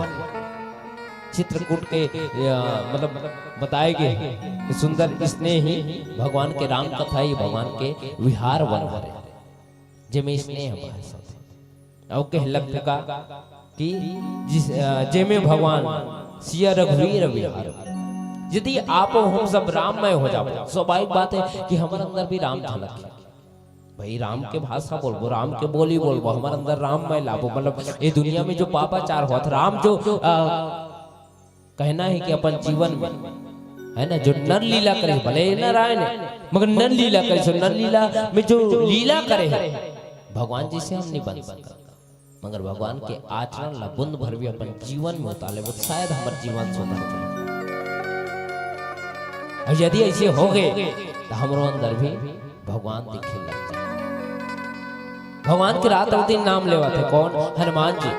चित्रकूट के, अ, मतलब बताए गए हैं कि सुंदर स्नेह ही भगवान के, राम कथा ही भगवान के विहार वन हरे, जेमे स्नेह भाषा थे। अउ कहे लगथे का कि जिस, अ, जेमे भगवान सिया रघुवीर विहार। यदि आप हम सब राममय हो जाबो, स्वाभाविक बात है कि हमर अंदर भी राम झलक। भाई, राम के भाषा बोलबो, राम के बोली बोलबो, हमर अंदर राममय लाबो। मतलब ये दुनिया में जो पापाचार होत, राम जो, अ, कहना है कि अपन जीवन में, है ना, जो नर लीला करे, भले ये नारायण है, मगर नर लीला करे, सो नर लीला में जो लीला करे है, भगवान जी से हम नहीं बन सकते। मगर भगवान के आचरण ला बूंद भर भी अपन जीवन में उतार लेबो, तो शायद हमर जीवन सुधर जाए। और यदि ऐसे हो गए, तो हमरो अंदर भी भगवान दिखे लग जाए। भगवान के रात और दिन नाम लेवत हे। कौन? हनुमान जी।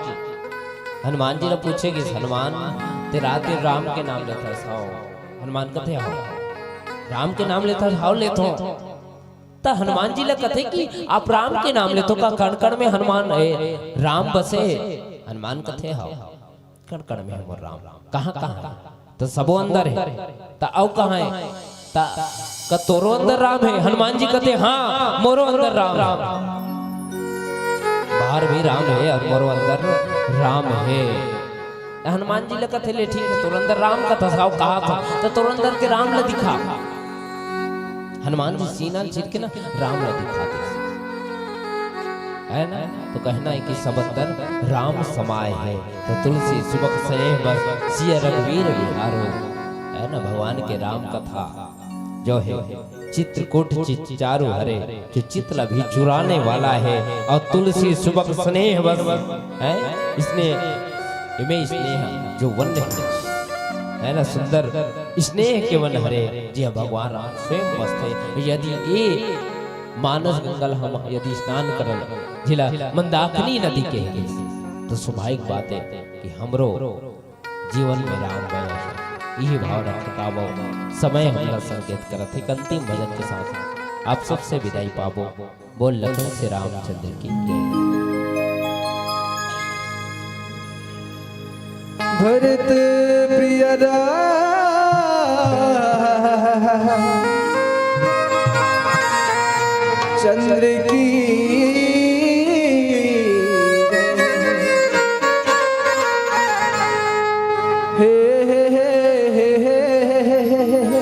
हनुमान जी ला पूछे कि हनुमान, ते रात दिन राम के नाम लेथस? हव। हनुमान कथे, हव। राम के नाम लेथस? हव, लेथों। त हनुमान जी ला कथे कि आप राम के नाम लेथो, का कण कण में हनुमान, ए, राम बसे? हनुमान कथे, हव, कण कण में हे मोर राम। कहाँ, कहाँ हे? त सबो अंदर हे। त अउ कहाँ हे? त का तोरो अंदर राम हे? हनुमान जी कथे, हाँ, मोरो अंदर राम हे। बाहर भी राम हे और मोरो अंदर राम हे। त हनुमान जी ला कथे, ले ठीक हे, तोर अंदर राम कथस, अउ कहाँ हे? त तोर अंदर के राम ला दिखा। हनुमान जी सीना ल चीर के ना राम ला दिखा दे, है ना? तो कहना है कि सब अंदर राम समाए हे, तो तुलसी सुबक स्नेह बस, सिया रघुवीर विहारो, है ना? भगवान के राम कथा जो हे, चित्रकूट चित चारु हरे, जो चित ला भी चुराने वाला हे, और तुलसी सुबक स्नेह बस, है, इसने, इमे स्नेह जो वन हे, है ना, सुंदर स्नेह के वन हरे, जिहां भगवान राम स्वयं बसथे। यदि ये मानस गंगा ल हम यदि स्नान करन, जिला मंदाकिनी नदी कहे गिस, तो स्वाभाविक बात हे कि हमरो जीवन में राम बने। यही भावना के पावो समय हमला संकेत करत हे। एक अंतिम भजन के साथ आप सबसे विदाई पाबो। बोल लखन से रामचंद्र की जय। भरत प्रिय राम चंद्र की जय। हे, हे, हे, हे, हे, हे।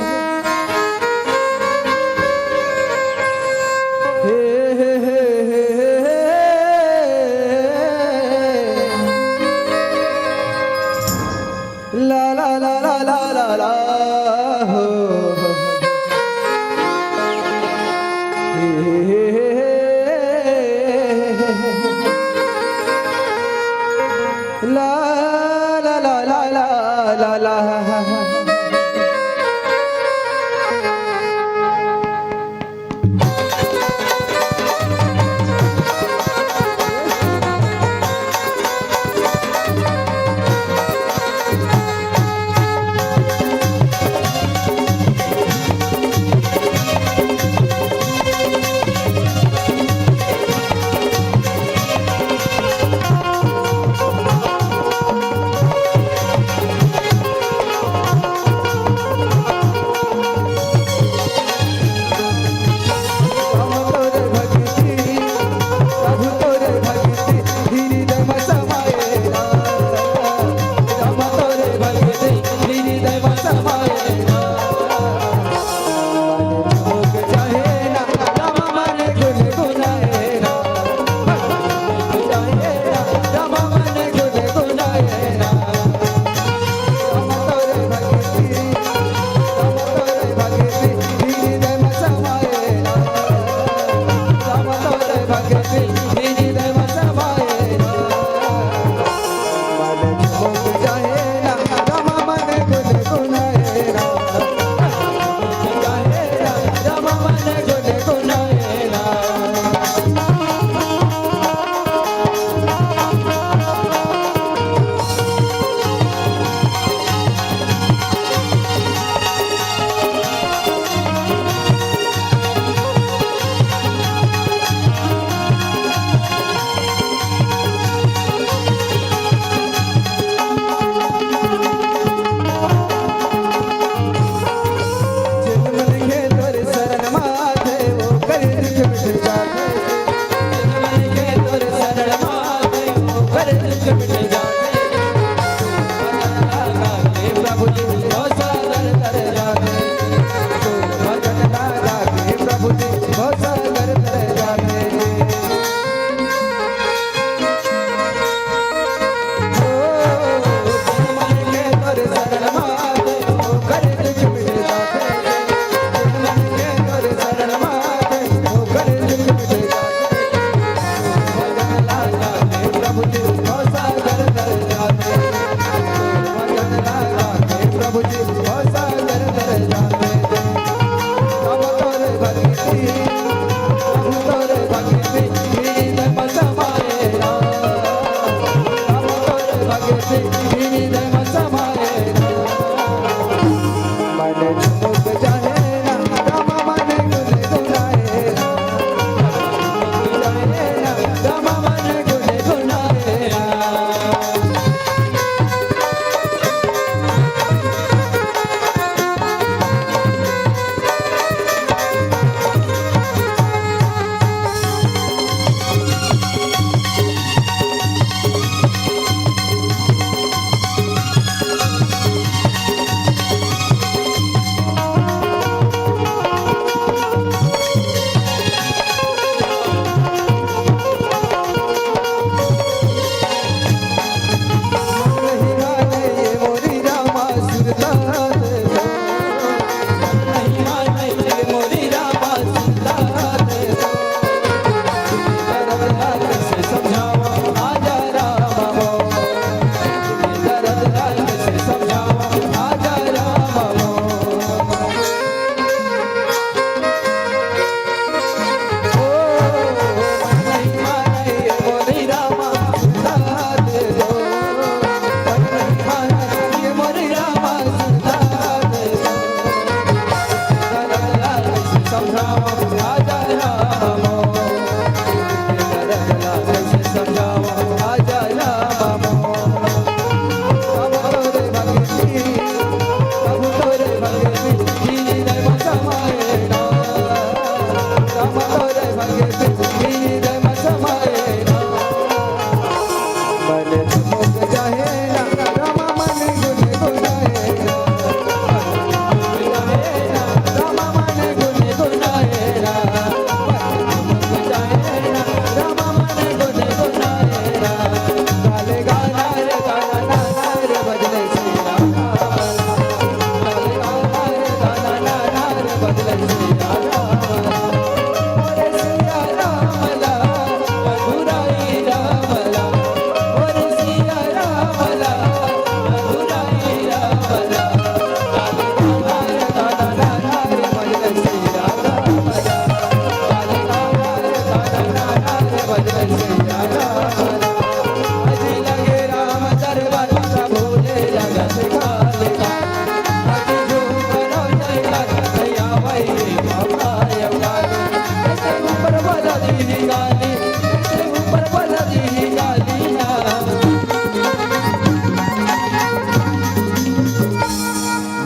हे, हे, हे, हे, हे, हे। ला, ला, ला, हो। हे, हे, हे, हे, हे। ला, ला, ला, ला, ला, ला, ला।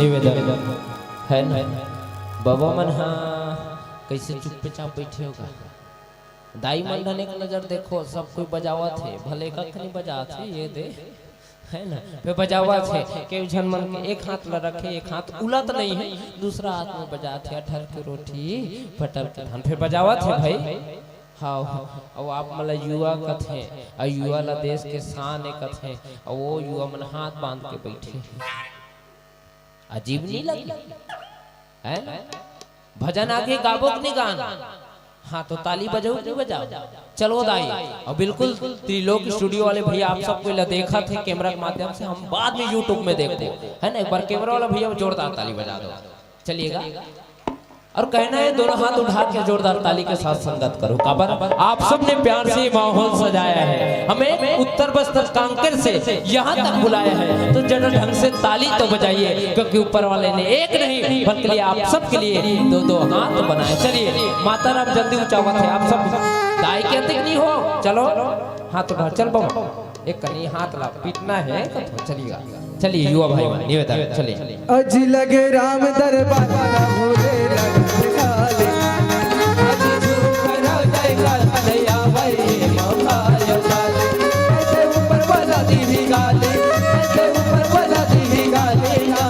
निवेदन है ना, बाबा मन हा कैसे चुप्पे चाप बैठे होगा। दाई मन धन एक नजर देखो, सब कोई बजावत हे, भले एक अख नहीं बजात हे, ये दे, है ना? फिर बजावत हे, केउ झन मन के एक हाथ ला रखे, एक हाथ उलत नहीं है, दूसरा हाथ में बजात हे, अठर के रोटी, पटल के धान, फिर बजावत हे भाई। हाँ, हाँ। अब आप मन ला युवा कथे, अउ युवा ला देश के शान ए कथे, अउ वो युवा मन हाथ बांध के बैठे हे। अजीब नहीं लगे? हैं? भजन आगे गाबो कि नहीं गान? हाँ, तो ताली बजाओ कि नहीं बजाओ? चलो दाई, अउ बिल्कुल त्रिलोक स्टूडियो वाले भैया, आप सब कोई ला देखत हे कैमरा के माध्यम से, हम बाद में YouTube में देखबो, है ना? एक बार कैमरा वाला भैया जोरदार ताली बजा दो। चलिएगा। और कहना है, दोनों हाथ उठा के जोरदार ताली के साथ संगत करो। काबर? आप सबने प्यार से ये माहौल सजाया है। हमें उत्तर बस्तर कांकेर से यहाँ तक बुलाया है, तो जरा ढंग से ताली तो बजाइए, क्योंकि ऊपर वाले ने एक नहीं, बल्कि आप सबके लिए दो दो हाथ बनाए। चलिए, माता राम जल्दी उचावत हे, आप सब दाई के अतिक नहीं हो, चलो, हाथ उठा, चल बम। एक कनी हाथ ला पीटना है तो चलिएगा। चलिए युवा भाई मन, निवेदन, चलिए। अज लगे राम दरबार ना भूले लगे काले। अज झूम करो जयकार भैया भाई मौका यो काले। ऐसे ऊपर वाला दी भी गाले, ऐसे ऊपर वाला दी भी गाले ना।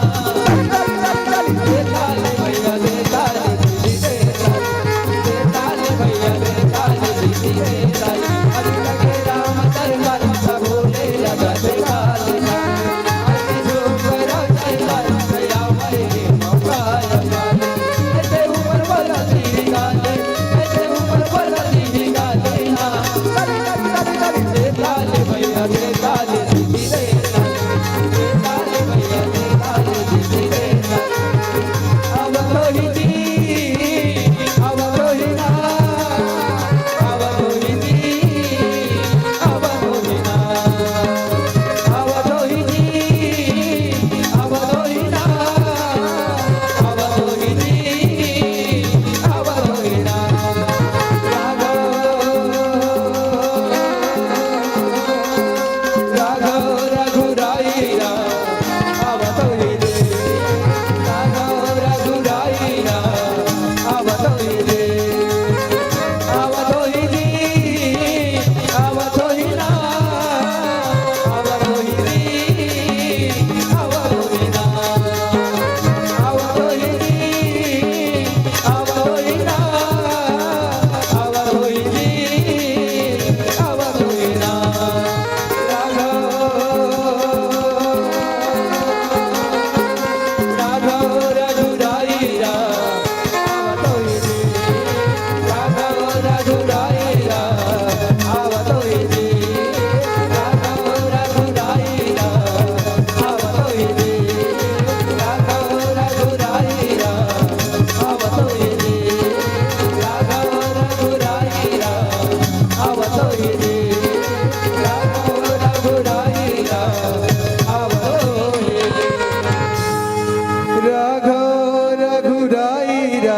राघव रघुराई रा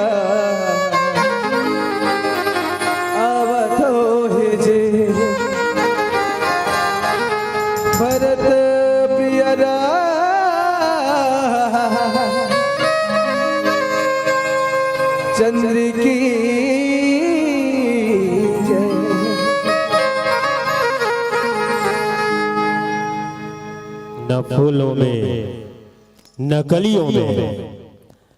आवत हे जे भरत प्रिय रा चंद्र की जय। न फूलों में, न कलियों में,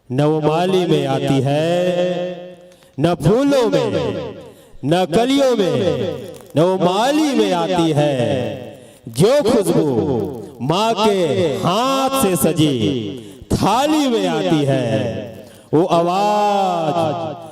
न वो माली में आती है, न फूलों में, न कलियों में, न वो माली में आती है। जो खुशबू माँ के हाथ से सजी थाली में आती है, वो आवाज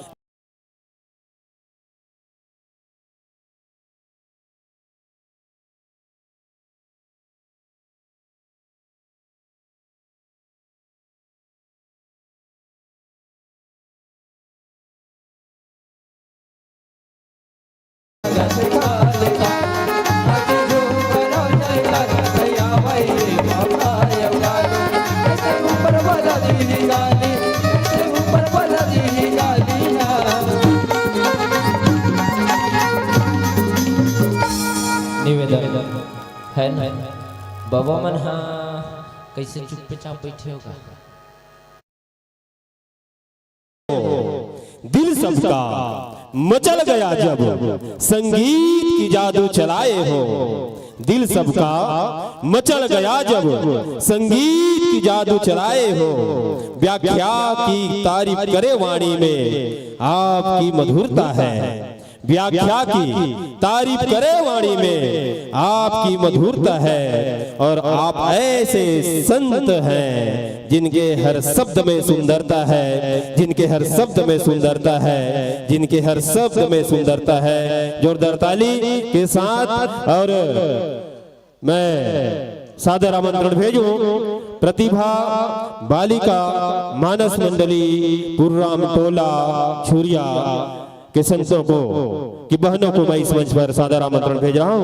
निवेदन है न, बाबा मन हा कैसे चुप्पे चाप बैठे होगा। दिल सबका मचल गया जब संगीत की जादू चलाए हो। दिल सबका मचल गया जब संगीत की जादू चलाए हो। व्याख्या की तारीफ करे वाणी में आपकी मधुरता है। व्याख्या की, तारीफ करे वाणी में आपकी मधुरता है। और आप ऐसे संत हैं जिनके हर शब्द में सुंदरता है, जिनके हर शब्द में सुंदरता है, जिनके हर शब्द में सुंदरता है। जोरदार ताली के साथ। और मैं सादर आमंत्रण भेजूं प्रतिभा बालिका मानस मंडली पुर्राम टोला छुरिया के संतों को, कि बहनों को मैं इस मंच पर सादर आमंत्रण भेज रहा हूं।